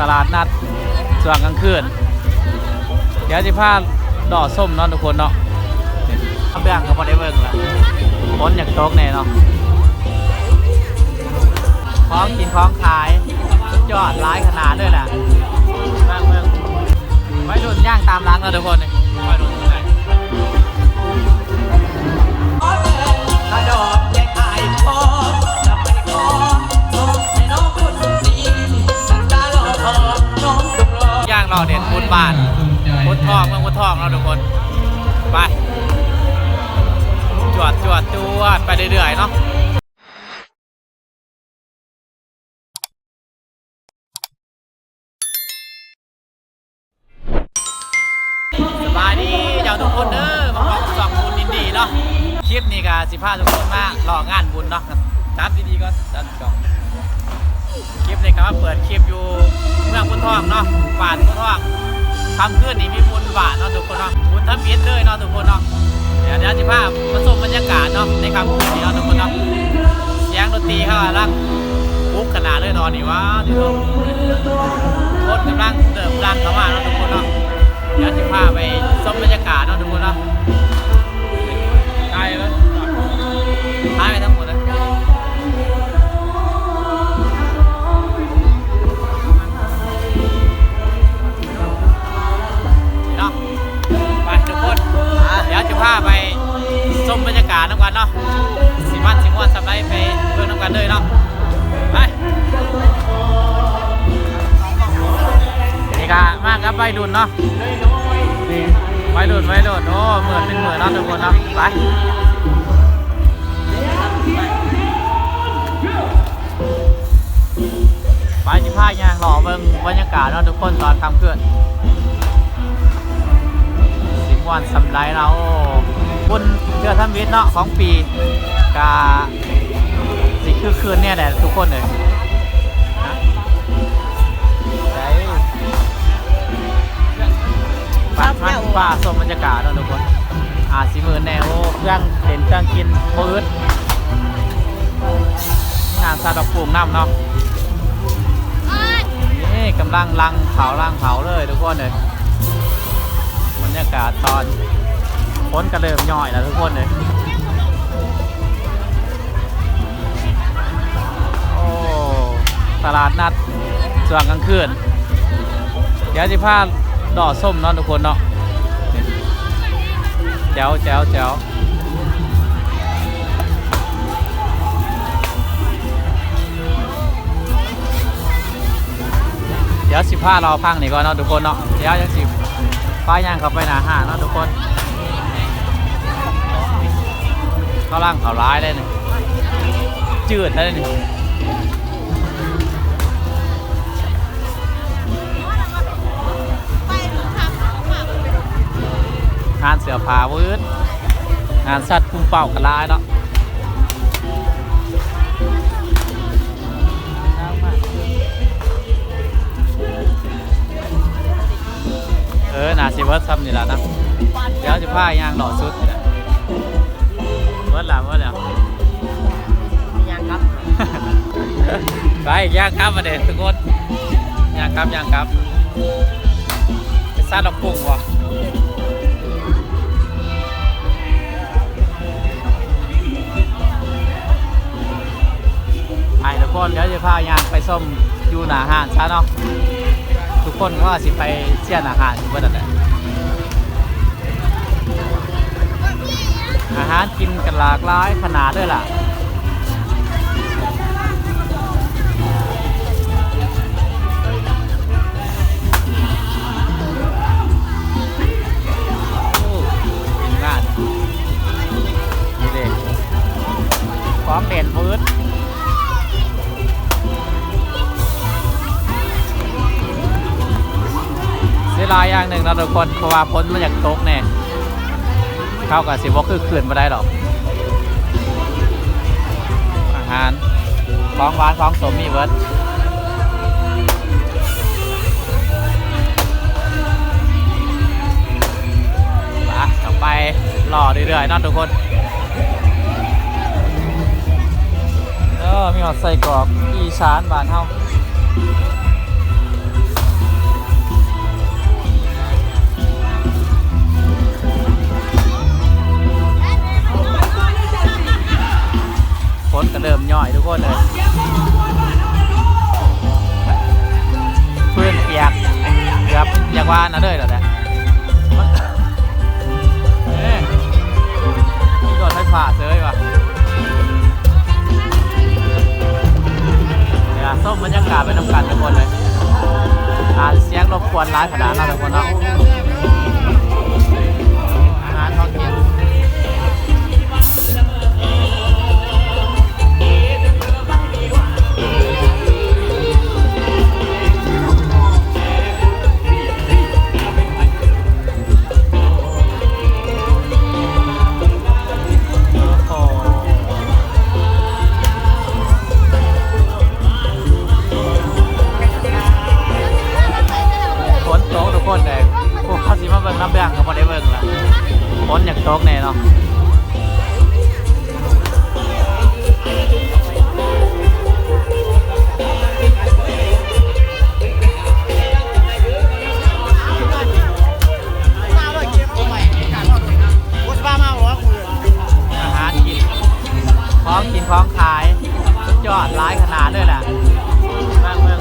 ຕະຫຼາດນັດຊ່ວງກາງຄືນ ດຽວຊິພາເລາະຊົມເນາະທຸກຄົນເນາະ. ເບື້ອງກໍບໍ່ໄດ້ເບິ່ງລະ ຝົນຢາກຕົກແນ່ເນາະ. ຂອງກິນຂອງຂາຍສຸດຍອດຫຼາຍຂະໜາດເລີຍແຫຼະ. ເບິ່ງ ເບິ່ງ ໄວລຸ້ນຍ່າງຕາມຫຼັງເນາະທຸກຄົນ ໄວລຸ້ນ ຍ່າງເລາະເຫຼັ້ນບຸນບ້ານໂພນທອງ ເມືອງໂພນທອງເນາະທຸກຄົນ. ໄປ ຈວດ ຈວດ ຈວດ ໄປເລື້ອຍໆເນາະ. ສະບາຍດີເຈົ້າທຸກຄົນເດີ ມາພົບກັບຊ່ອງບຸນອິນດີເນາະ. ຄລິບນີ້ກະຊິພາທຸກຄົນມາເລາະງານບຸນເນາະ. ຈັບດີໆກ່ອນ ຈັບກ່ອນ. ຄລິບນີ້ກະມາເປີດຄລິບຢູ່ເມືອງໂພນທອງເນາະ ບ້ານໂພນທອງ. ຄ່ຳຄືນນີ້ມີບຸນບ້ານເນາະທຸກຄົນເນາະ ບຸນທຳອິດເລີຍເນາະທຸກຄົນເນາະ. ດຽວ ດຽວຊິພາມາຊົມບັນຍາກາດເນາະ ໃນຄ່ຳຄືນນີ້ເນາະທຸກຄົນເນາະ. ສຽງດົນຕີເຂົາກຳລັງປຸກຂະໜາດເລີຍຕອນນີ້ ວ້າວ ທຸກຄົນ ຄົນກຳລັງເດີນທາງເຂົ້າມາເນາະທຸກຄົນເນາະ. ດຽວຊິພາໄປຊົມບັນຍາກາດເນາະທຸກຄົນເນາະ. ຖ່າຍໄວ້ ຖ່າຍໄວ້ທັງໝົດເລີຍເນາະ. ໄປທຸກຄົນ ດຽວຈະພາໄປຊົມບັນຍາກາດນຳກັນເນາະ ຊິມັນຊິມ່ວນສ່ຳໃດ ໄປເບິ່ງນຳກັນເລີຍເນາະ. ໄປ ນີ້ກະມາກັບໄວລຸ້ນເນາະ ໄວລຸ້ນ ໄວລຸ້ນ ໂອ້ ເໝືອນເປັນເໝືອນເນາະທຸກຄົນເນາະ. ໄປ ໄປ ຊິພາຍ່າງເລາະເບິ່ງບັນຍາກາດເນາະທຸກຄົນ ຕອນຄ່ຳຄືນ ຊິມ່ວນສ່ຳໃດເນາະ. ໂອ້ ບຸນເທື່ອທຳອິດເນາະຂອງປີ ກະຊິຄຶກຄື້ນແນ່ແຫຼະທຸກຄົນເອີຍ. ໄປ ໄປ ໄປຊົມບັນຍາກາດເນາະທຸກຄົນ. ອາດຊິມືດແນ່ ໂອ້ ເຄື່ອງເຫຼັ້ນເຄື່ອງກິນບໍ່ອຶດ. ມີຮ້ານສັດດອກປຸ້ງນຳເນາະ. ນີ້ກຳລັງລັງເຂົ້າ ລັງເຂົ້າເລີຍທຸກຄົນເອີຍ. ບັນຍາກາດຕອນຝົນກະເລີ່ມຍ້ອຍແລ້ວທຸກຄົນເອີຍ. ໂອ້ ຕະຫຼາດນັດຊ່ວງກາງຄືນ ດຽວຊິພາເລາະຊົມເນາະທຸກຄົນເນາະ. ແຈ໋ວ ແຈ໋ວ ແຈ໋ວ. ດຽວຊິພາເລາະພັງນີ້ກ່ອນເນາະທຸກຄົນເນາະ. ດຽວຈັ່ງຊິພາຍ່າງເຂົ້າໄປໜ້າຮ້ານເນາະທຸກຄົນ. ກຳລັງເຂົ້າຫຼາຍເລີຍນີ້ ຈືດເລີຍນີ້. ຮ້ານເສື້ອຜ້າວືດ ຮ້ານສັດປຸ້ງເປົ້າກະຫຼາຍເນາະ. ເອີ ໜ້າຊິເບິດຊ່ຳນີ້ລະນະ. ດຽວຊິພາຍ່າງເລາະສຸດນີ້ແຫຼະ. ເບິດລະ ເບິດແລ້ວ. ໄປ ຍ່າງກັບ ບາດນີ້ທຸກຄົນ ຍ່າງກັບ ຍ່າງກັບ. ໄປຊາດດອກປຸ້ງບໍ່? ໄປທຸກຄົນ ດຽວຈະພາຍ່າງໄປຊົມຢູ່ໜ້າຮ້ານຊະເນາະ. ທຸກຄົນກໍວ່າຊິໄປເຊຍໜ້າຮ້ານເບິດນັ້ນແຫຼະ. ອາຫານກິນກໍຫຼາກຫຼາຍຂະໜາດເລີຍລະ. ໂອ້ ທີມງານ ນີ້ເດ້ ຂອງເດັ່ນພືດ. ເສຍດາຍຢ່າງໜຶ່ງເນາະທຸກຄົນ ເພາະວ່າຝົນມັນຢາກຕົກແນ່ ເຂົາກໍຊິບໍ່ຄຶກຄື້ນປານໃດດອກ. ອາຫານ ຂອງຫວານຂອງສົ້ມມີເບິດ. ໄປ ເລາະເລື້ອຍໆເນາະທຸກຄົນ. ເອີ ມີຮອດໄສ້ກອກອີສານບ້ານເຮົາ. ວ່ານະເລີຍແຫຼະ ເອີ ມີລົດໄຟຟ້າເຊີຍວ່າ ດຽວຊົມບັນຍາກາດໄປນຳກັນທຸກຄົນເລີຍ ອາດສຽງລົບກວນຫຼາຍຂະໜາດເນາະທຸກຄົນເນາະ ອາຫານຂອງກິນ. ຝົນຕົກທຸກຄົນເອີຍ ພວກເຮົາຊິມາເບິ່ງນ້ຳເບື້ອງກໍບໍ່ໄດ້ເບິ່ງລະ ຝົນຢາກຕົກແນ່ເນາະ. ອາຫານກິນ ຂອງກິນຂອງຂາຍ ສຸດຍອດຫຼາຍຂະໜາດເລີຍແຫຼະ ເບິ່ງ ເບິ່ງ.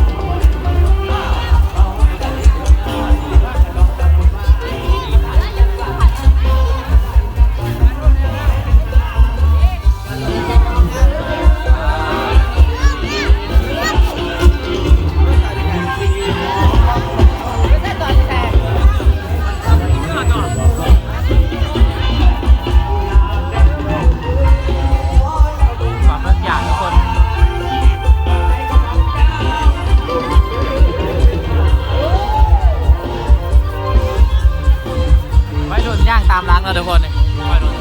ໄວລຸ້ນຍ່າງຕາມຫຼັງເນາະທຸກຄົນ ໄວລຸ້ນ.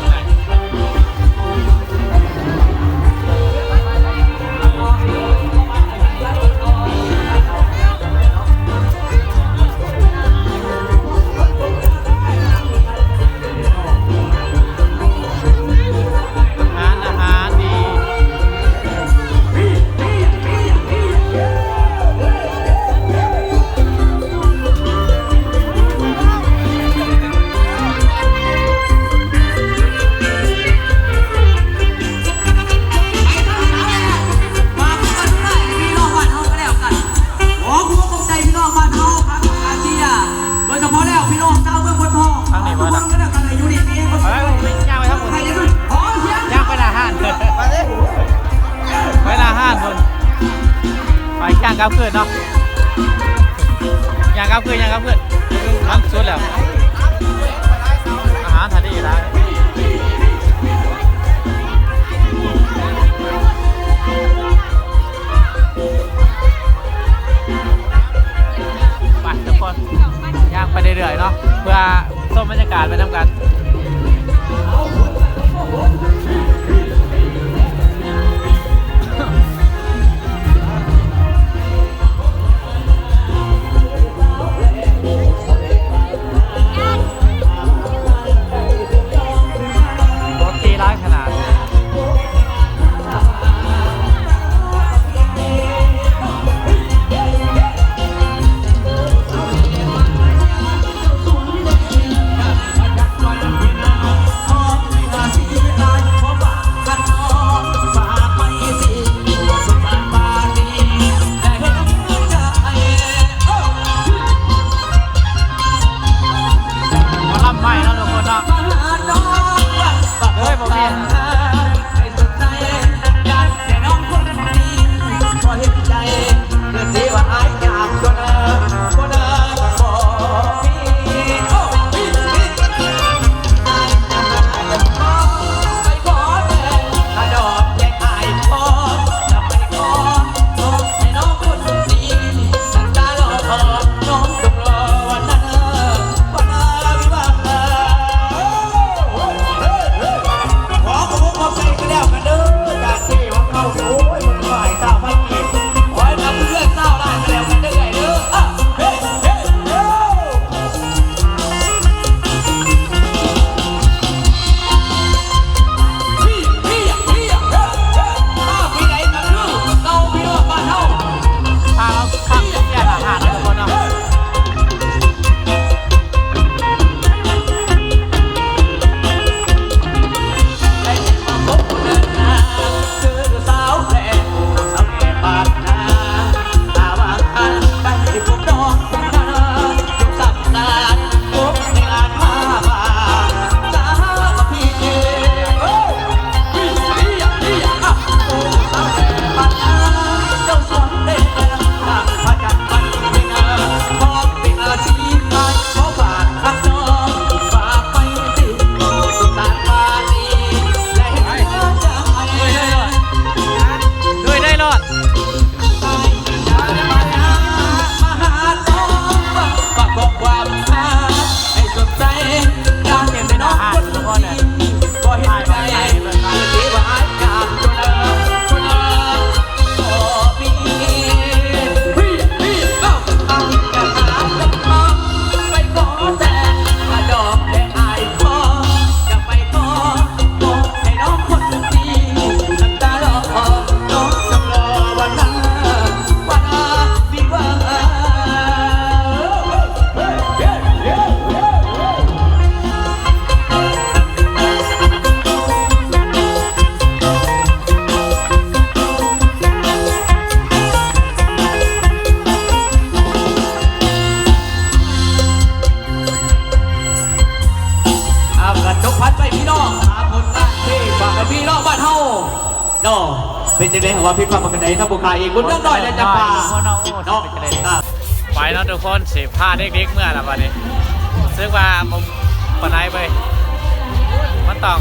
ອາຫານ ອາຫານດີ. ໂດຍສະເພາະແລ້ວພີ່ນ້ອງຊາວເມືອງໂພນທອງ ທາງນີ້ບໍ່ ທຸກຄົນກໍໄດ້ກັນຢູ່ດີມີແຮງ ໄປ ໄປ ຍ່າງໄປທາງພຸ້ນ ຍ່າງໄປໜ້າຮ້ານ ໄປໜ້າຮ້ານພຸ້ນ ໄປຍ່າງກັບຄືນເນາະ ຍ່າງກັບຄືນ ຍ່າງກັບຄືນ ມັນສຸດແລ້ວ ອາຫານທະເລຫຼາຍ. ໄປທຸກຄົນ ຍ່າງໄປເລື້ອຍໆເນາະ ເພື່ອຊົມບັນຍາກາດໄປນຳກັນ. ລົດຕີຫຼາຍຂະໜາດ. ອາຫານ ເປັນຈັ່ງໃດ ວ່າຜິດພາດປານໃດເນາະ ຜູ້ຂ້າເອງ ບຸນເມືອງນ້ອຍ ແລະ ຈຳປາເນາະ. ອ່າ ໄປເນາະທຸກຄົນ ຊິພາເດັກໆເມືອລະບາດນີ້ ຮູ້ສຶກວ່າບໍ່ປານໃດເວີຍ ມັນຕ້ອງ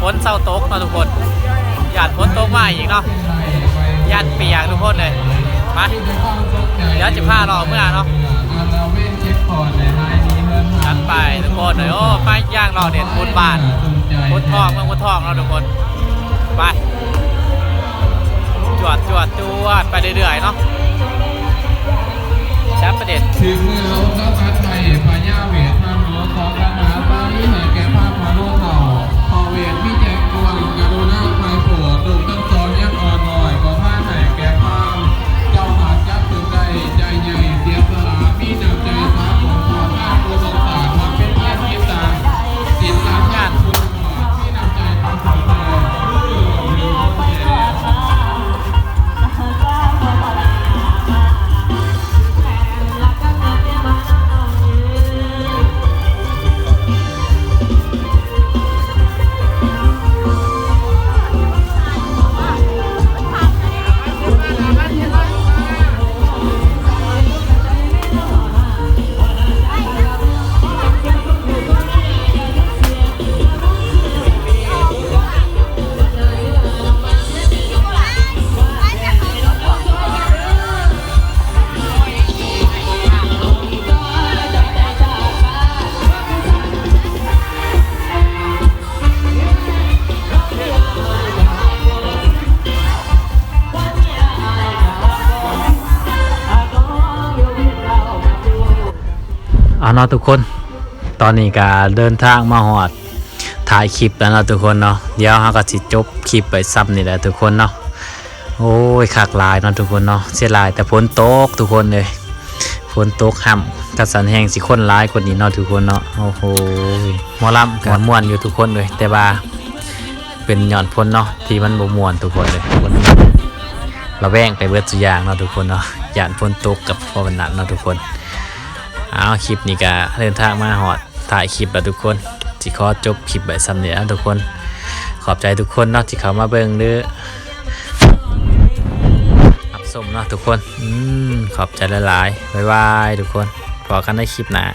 ຝົນເຊົາຕົກເນາະທຸກຄົນ ຢ້ານຝົນຕົກມາອີກເນາະ ຢ້ານປຽກທຸກຄົນເລີຍ. ໄປ ດຽວຈະພາເລາະເມືອເນາະ ຈັດໄປທຸກຄົນເອີຍ. ໂອ້ ໄປຍ່າງເລາະເດັດບຸນບ້ານ ໂພນທອງ ເມືອງໂພນທອງເນາະທຸກຄົນ. ໄປ ຈວດ ຈວດ ຈວດ ໄປເລື້ອຍໆເນາະ ຈັດໄປເດັດ. ຖືກມືເຮົາສາມາດໄດ້ພະຍາເວດທະໂນສອງຄັນຫ້າ ປາລີໃຫ້ແກ່ພາມມະໂນເຖົ້າ ພໍ່ເວດມີແຈງກວ້າງ ກະລຸນາໃຫ້ໂປດ ລູກທັງສອງຍັງອ່ອນນ້ອຍ ກໍພາໃຫ້ແກ່ພາມ ເຈົ້າຫາກຈັບເຖິງໄດ້ໃຈໃຫຍ່ເສຍສະຫຼະ ມີນ້ຳໃຈສາກົນທົ່ວທາງ ຜູ້ສົງສານ ຄວາມເປັນພຽງມີຕາ ສິນລະທານຄຸນ ເອົາເນາະທຸກຄົນ ຕອນນີ້ກະເດີນທາງມາຮອດທ້າຍຄລິບແລ້ວເນາະທຸກຄົນເນາະ. ດຽວເຮົາກະຊິຈົບຄລິບໄວ້ຊ່ຳນີ້ແຫຼະທຸກຄົນເນາະ. ໂອ້ຍ ຄັກຫຼາຍເນາະທຸກຄົນເນາະ. ເສຍດາຍແຕ່ຝົນຕົກທຸກຄົນເອີຍ ຝົນຕົກຫ້ຳ ຄັນຊັ້ນແຮ່ງຊິຄົນຫຼາຍກວ່ານີ້ເນາະທຸກຄົນເນາະ. ໂອ້ໂຫ ໝໍລຳກະມ່ວນຢູ່ທຸກຄົນເອີຍ ແຕ່ວ່າເປັນຍ້ອນຝົນເນາະ ທີ່ມັນບໍ່ມ່ວນທຸກຄົນເອີຍ. ຄົນລະແວງໄປເບິດສູ່ຢ່າງເນາະທຸກຄົນເນາະ ຢ້ານຝົນຕົກກັບພວກນັ້ນເນາະທຸກຄົນ. ເອົາ ຄລິບນີ້ກະເດີນທາງມາຮອດທ້າຍຄລິບແລ້ວທຸກຄົນ ຊິຂໍຈົບຄລິບໄວ້ຊ່ຳນີ້ແຫຼະທຸກຄົນ. ຂອບໃຈທຸກຄົນເນາະ ທີ່ເຂົ້າມາເບິ່ງ ຫຼື ຮັບຊົມເນາະທຸກຄົນ. ອືມ ຂອບໃຈຫຼາຍໆ ບາຍບາຍທຸກຄົນ ພໍ້ກັນໃນຄລິບໜ້າ.